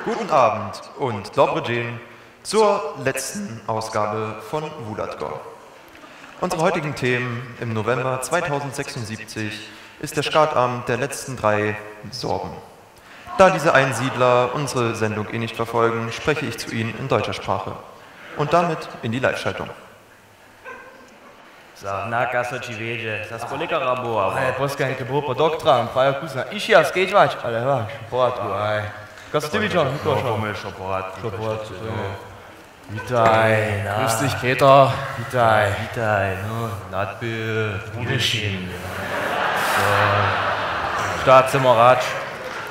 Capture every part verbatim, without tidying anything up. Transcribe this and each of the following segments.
Guten Abend und dobry dzień zur letzten Ausgabe von Wulatko. Unsere heutigen Themen im November zweitausendsechsundsiebzig ist der Schadabend der letzten drei Sorben. Da diese Einsiedler unsere Sendung eh nicht verfolgen, spreche ich zu ihnen in deutscher Sprache. Und damit in die Live-Schaltung. Za na kaso ći wjedźe, za spolekara było, abo? Ale poskaj, to było po doktora, prajo kusna. Išija skedźwać, ale ha, w porядku, aj. Kaso ty widział, Nikola? No, pomyśl, w porядku, w porядku, to je. Witaj, na. Grüß dich, Peter. Witaj. Witaj, no, nadby, Budešin. Staat, sym radź.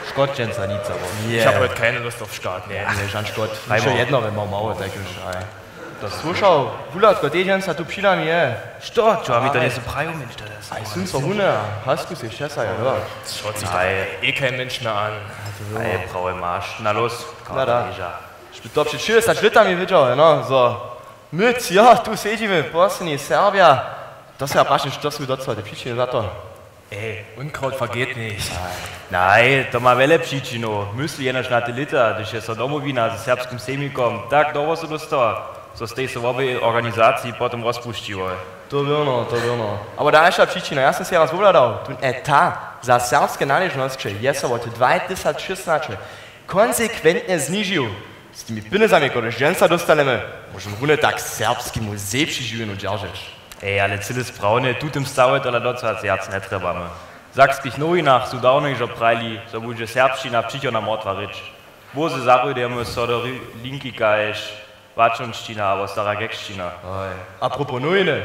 Škót dźensa nic, abo? Nie. Ich hab heute keine Lust auf Staat, ne. Nie, žan škót. Hišće jedno, wenn man mało, tak już, aj. To słyšał, Wulatko, tež jen sa tu při nami je. Što? Čo, a mi to njejsu prajił, Mensch, to je. Aj sym so wune, a hasku sej šćesa, ja, jo. Schaut sich doch eh kein Mensch mehr an. Aj, prawy maš. Na los, na da. Kamarjeza. Špy to před šěsćdźesać lětami wědźał, no, zo my, jo, tu sedźimy, posledni Serbja. To se ja prašam, što su docyła te přičiny za to? Ej, Unkraut vergeht nicht. Naj, to ma wjele přičinow. Mysli jenož na te lěta, hdyž je so Domowina ze Serbskim sejmikom tak dołho so dóstała, zo stej so wobě organizaciji potom rozpušćiło. To wěrno, to wěrno. Abo dalša přičina, ja sym sej raz wuhladał, tón eta za serbske naležnosće je so wot dwatysacšěsnaće konsekwentnje znižił. Z tymi pynjezami, kotrež dźensa dóstanemy, móžemy runje tak serbskemu zepřižiwjenju dźeržeć. Ej, ale cyle sprawne, w tutym stawje tola docyła zjac njetrjebamy. W sakskich nowinach su dawno hižo prajili, zo budźe serbšćina přichodna mortwa rěč. Bórze zarědujemy so do ri-, linki kaž wačonšćina abo stara grěkšćina. Oj. A propos nowiny.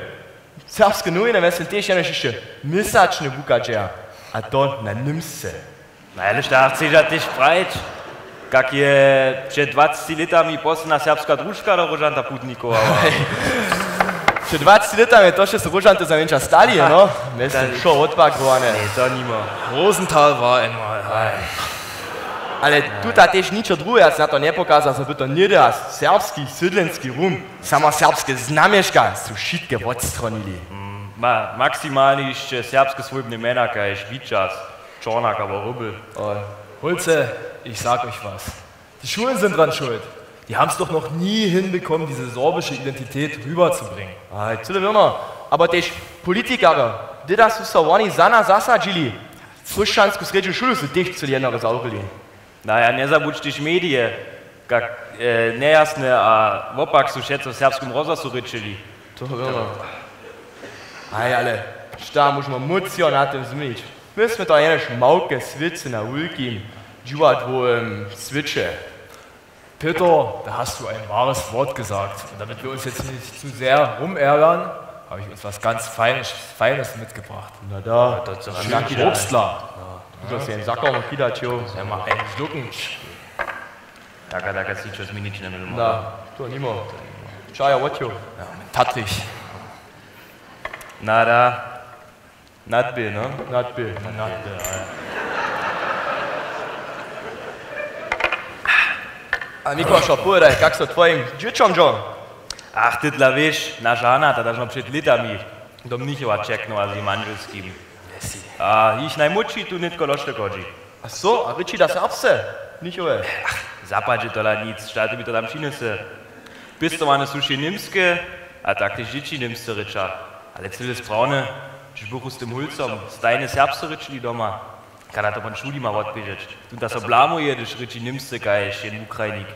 Serbske nowiny mjeztym tež jenož hišće měsačnje wuchadźeja. A to na němsce. Najlež da chceš ja tež prajić, kak je před dwaceći lětami posledna serbska družka do Róžanta putnikowała. Před dwaceći lětami to wšě su Róžanty za mjeńša stali, no. Mjeztym wšo wotpakowane. Ne, to nimo. Rosenthal war einmal. Ale tuta tež ničo druhe, ja se na to njepokaza, zo by to něhdy a serbski sydlenski rum, samo serbske znamješka su wšitke wotstronili. Mm, ma-, maksimalnje hišće serbske swójbne mjena, kaž Wičas, Čornak abo Rubel. Oj. Hólce, ich sag euch was. Die Schulen sind dran schuld. Die haben's doch noch nie hinbekommen, diese sorbische Identität rüberzubringen. Aj, cyle wěrno. Abo tež politikarjo, hdy da su so woni za nas zasadźili? Chróšćansku srjedźu šulu su tež chcyli jednoho zawrěli. Na, ja, njezabudź tež medije, kak, e, njejasne a wopak su wšetcy w Serbskim rozhlasu rěčeli. To wěrno. Aj, ale šta móžemy móc jo na tym změnić? My smy to jenož małke swěcy na wulkim dźiwadłowym swěće. Peter, da hast du ein wahres Wort gesagt. Und damit wir uns jetzt nicht zu sehr rumärgern, habe ich uns was ganz Feines, Feines mitgebracht. Na da, to co nam schön kidać. Obstler. Móžeš jen zakorno kidać, jo. Sej ma ein Schluckenč. Taka, taka si čo změnić nemóžu. Na, to nimo. Čaja wotjo. Ja, mit Tatrich. Na da. Nadbě, no? Nadbě. Nadbě, aj. A Mikułašo, powědaj, kak so twojim dźěćom dźo? Ach, ty dla wěš, naša Hana, ta dažno před lětami do Mnichowa ćeknyła z jejim mandźelskim. A jich najmłódši tu nětko ložce chodźi. A so, a rěči da serbsce? Nichowe. Ach, zapadźe tola nic, šta ty mi to tam přinjese? Pěstowane su wšě němske, a tak tež dźěći němsce rěča. Ale cyle sprawne, hdźež buchu z tym hólcom stajnje serbsce rěčili doma. Kada to pon šuli ma wotběžeć? Tón da so blamuje, hdyž rěči němsce kaž jen Ukrajinik.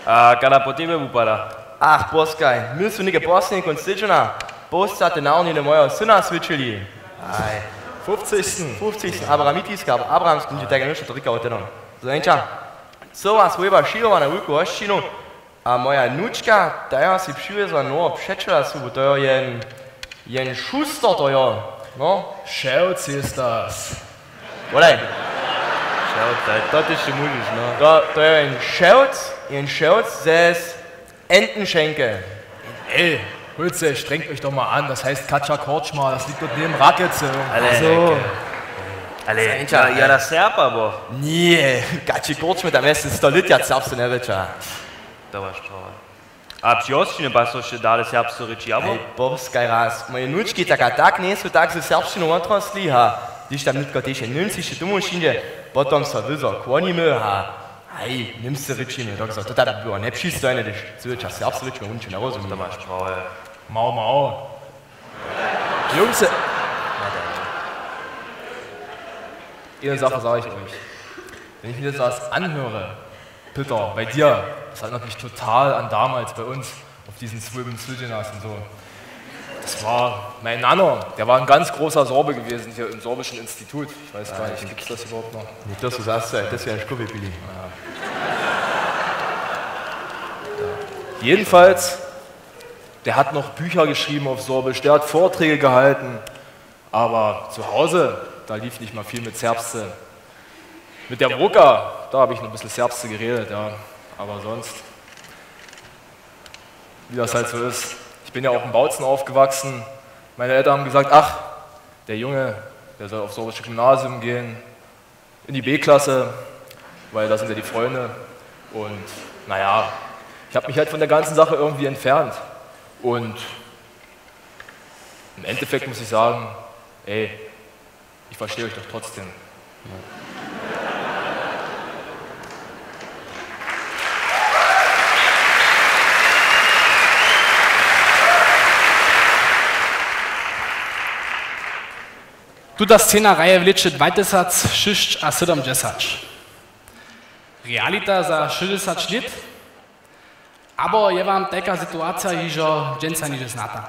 A kada po tebje wupada? Ach, poskaj, my su něke poslednji kónc tydźenja połstate nawohnjenje mojeho syna swědčili. Aj. Fofcechten. Fofcechten, Abraham Mitiska, abo Abraham, skunči, tak je to rěka wot jedno. Zańča, coła swójba šěrowana wulku hosćinu, a moja nučka, ta jo sej přiwjezła noweho přećela sobu, to jo jen, jen šuster, to jo, no. Šewc je stas. Wodaj. Šewc, to, to ty sće móžeš, no. To, to jo jen šewc, jen šewc ze Entenschenke. Ey, Hülze, strengt euch doch mal an. Das heißt Katja Kortschmar, das liegt dort neben Rakece irgendwo. Ale, so. Ale, ja, ja, das Serb, aber. Nie, Katja Kortschmar, da wärst du sto lět, ja, serbsce njewiča. To maš prawo. A při hosćinje pa so wšě dale serbsce rěči, abo? Ej, poskaj raz. Moje nučki tak a tak njejsu tak ze serbšćinu wotrostli, ha. Hdyž tam nětko tež jen němsce tomu přińdźe, potom so wyzo kłonimy a haj, němsce rěčimy, dok so to tak by było njepřistojne, hdyž cyły čas serbsce rěčimy, wón će njerozumije. To maš prawje. Mau, mau. Jungs, eine Sache sage ich euch. Wenn ich mir das alles anhöre, Peter, bei dir, das erinnert mich total an damals bei uns auf diesen Swim Studios und so. Das war mein Nano, der war ein ganz großer Sorbe gewesen hier im Sorbischen Institut. Ich weiß gar nicht, gibt es das überhaupt noch? Nicht, dass du sagst, das ist ja ein Schnuffelbilly. Jedenfalls, der hat noch Bücher geschrieben auf Sorbisch, der hat Vorträge gehalten, aber zu Hause, da lief nicht mal viel mit Serbsce. Mit der Wurka, da habe ich noch ein bisschen Serbsce geredet, ja. Aber sonst, wie das halt so ist. Ich bin ja auch in Bautzen aufgewachsen. Meine Eltern haben gesagt, ach, der Junge, der soll aufs sorbische Gymnasium gehen, in die B-Klasse, weil da sind ja die Freunde. Und naja, ich habe mich halt von der ganzen Sache irgendwie entfernt. Und im Endeffekt muss ich sagen, ey, ich verstehe euch doch trotzdem. Tuta scena hraje w lěće dwa tysac šěsć a sydomdźesać. Realita za šěsćdźesać lět? Abo je wam tajka situacija hižo dźensa něhdźe znata?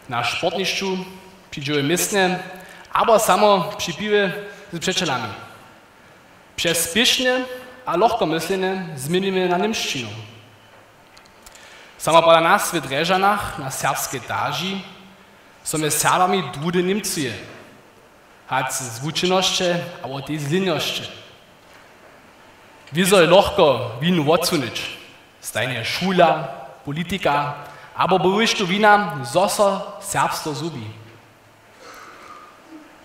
Na sportnišću, při dźěłej městnje, abo samo při piwje z přećelami. Přez spěšnje a lochkomyslenje změnimy na němšćinu. Samo pola nas w Drježdźanach na serbskej etaži so mjez Serbami druhdy Němcuje. Hač z wučenosće abo tež z lěnjosće. Wězo je lochko winu wotsunić, stajnje šula, politika abo by wěšto wina, zo so serbstwo zhubi.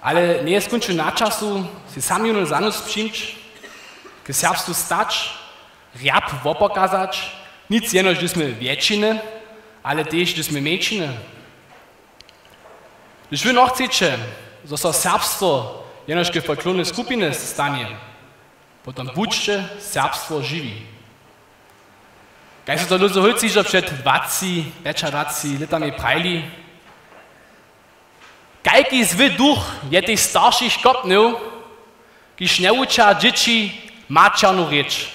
Ale njeje skónču na času sej sam jónu za nós přińć, k serbstwu stać, rjap wopokazać, nic jenož hdyž smy wjetšiny, ale tež hdyž smy mjeńšiny. Hdyž wy nochceće, zo so serbstwo jenož ke folklornej skupiny stanje, potom budźće serbstwo žiwi. Kaž su to ludźo hólcy hižo před dwaci pjećadwaci lětami prajili, kajki zły duch je tež staršich kopnył, kiž njewuča dźěći maćernu rěč?